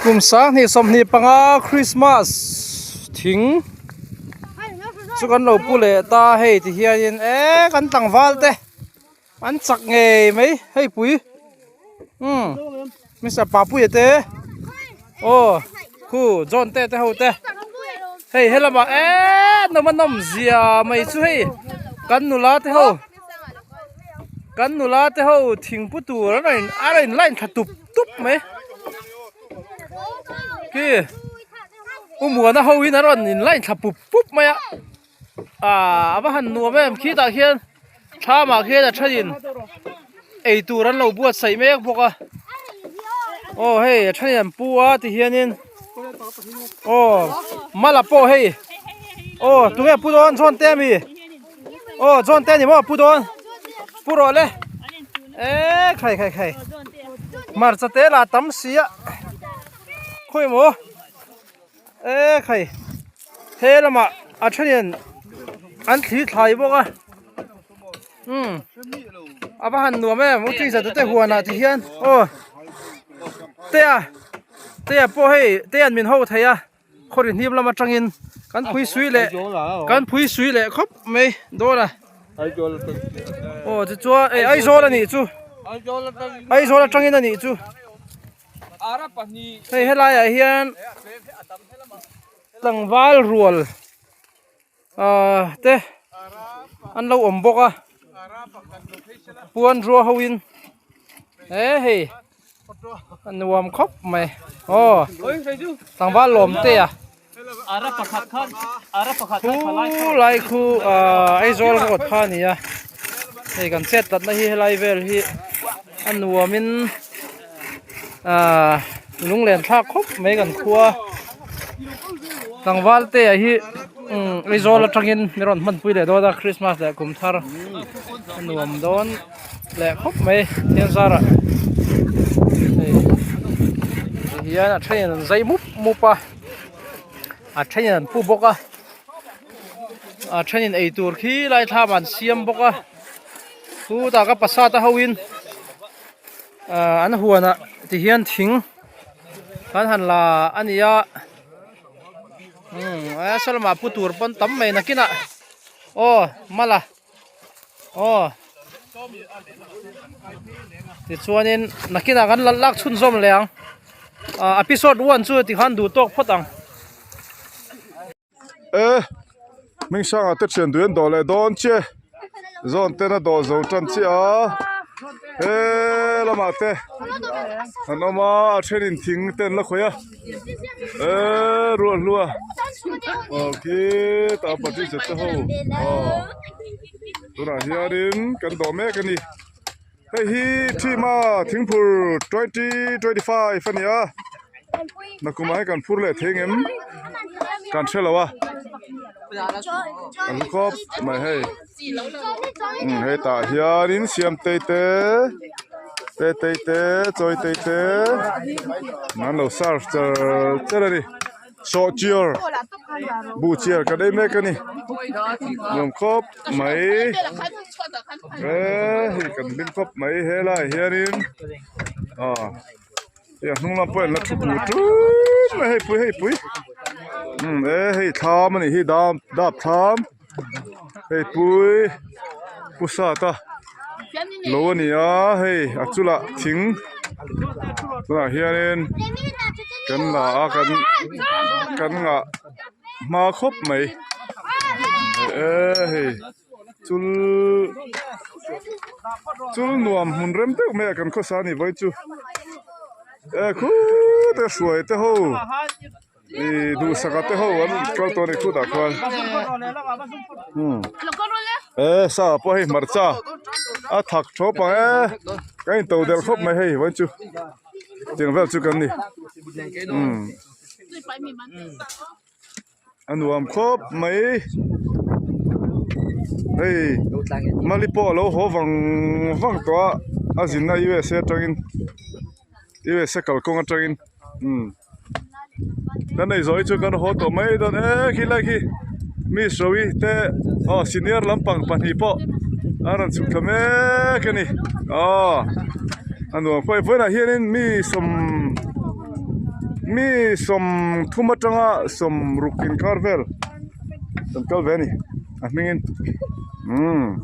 Kum sanghnih 25 Christmas thing chu kan lo pu leh ta hei ti hianin eee kan tlangval te an chak ngei mai hei pui umm Mister Papuia te aw khu John te te ho te hei helamah eee nawm a nawm zia mai chu hei kan nula te ho kan nula te ho thingpu tur an rawn a rawn line thla tup tup mai khi u muana ho in a rawn in line thla pup pup mai a ah a va han nuam em khitah khian thlam ah khian a thenin eitur an lo buatsaih mek bawk a aw hei a thenin an pu a ti hianin aw mala pawh hei aw tunge pu dawn zawn te ami aw zawn te ani maw pu dawn pu rawh le eee khai khai khai hmarcha te lah tam si a khawi maw eee khai he lamah a thenin an thli thlai bawk a umm a va han nuam em u tisa te huanah ti hian aw tea tea pawh hei tea an min ho thei a khaw ri hnim lam atangin kan phui sui leh kan phui sui leh khawp mai dawn a aw tichuan eh Aizawl a nih chu Aizawl atangin a nih chu hei helai ah hian tlangval rual ah te an lo awm bawk a puan rua ho in he hei a nuam khawp mai aw tlangval lawm te a khu lai khu ah Aizawl road kha a ni a hei kan chet tlatna hi helai vel hi a nuam in ah lunglen thlak khawp mai kan khua tlangval te ah hi umm Aizawl atangin min rawn hmanpui leh dawn a Christmas leh kum thar a nuam dawn. Leh khawp mai thian zarah hei ti hian a thenin an zai mup mup a a thenin an pu bawk a a thenin eitur khi lai thlam an siam bawk a chutah ka pasat a ho in ah an huanah ti hian thing kan han la a ni a umm a saw lamah pu tur pawn tam mai nakinah aw mala. Aw tichuanin nakinah kan la lak chhunzawm leh ang ah episode one chu tikhan duh tawk phawt ang. E hming hrangah te thian duh an dawh leh dawn che zawn ten a dawh zo tan chiah a he lamah te an awm a a thenin thing te an la khawih a e ruah hlua aw khi tah patricia te ho aw tunah hianin kan dawh mek a ni hei hi thima thingphur 2025 a ni a nakumah hian kan phur leh thei ngem kan hre lo a an khawp mai hei hetah hianin siamtei te tetei te chawitei te an lo serve char char a ni sawhchiar buh chiar kan ei mek a ni nuam khawp mai eee hei kan hlim khawp mai helaiah hianin aw hei a hnung lam pawh an la thu pur tut mai hei pui hei pui umm e hei thlam a nih hi dam dap thlam hei pui pu sata lo a ni a hei a chulah thing tunah hianin kan la a kan kan ngah hma khawp mai e hei. Chul chul nuam hmun rem deuh mai a kan khawsa a ni vawi chu e khute hruai te ho ih duhsaka te ho an kal tawh a ni khutah khuan umm e sa pawh hei hmarcha a thak thawp ang e kan in to delh khawp mai hei vawi chu tiang vel chu kan ni umm. A nuam khawp mai hei mali pawh a lo haw vang vang tawh a a zinna USA atangin USA kalkawng atangin umm kan nei zawh hi chu kan haw tawh mai dawn e khilai khi mi sawi te aw senior lampang pahnih pawh a rawn chhuk thla mek a ni aw a nuam khawp mai vawiinah hianin mi sawm. Mi 30 atanga 60 inkar vel kan kal ve a ni a hmingin umm.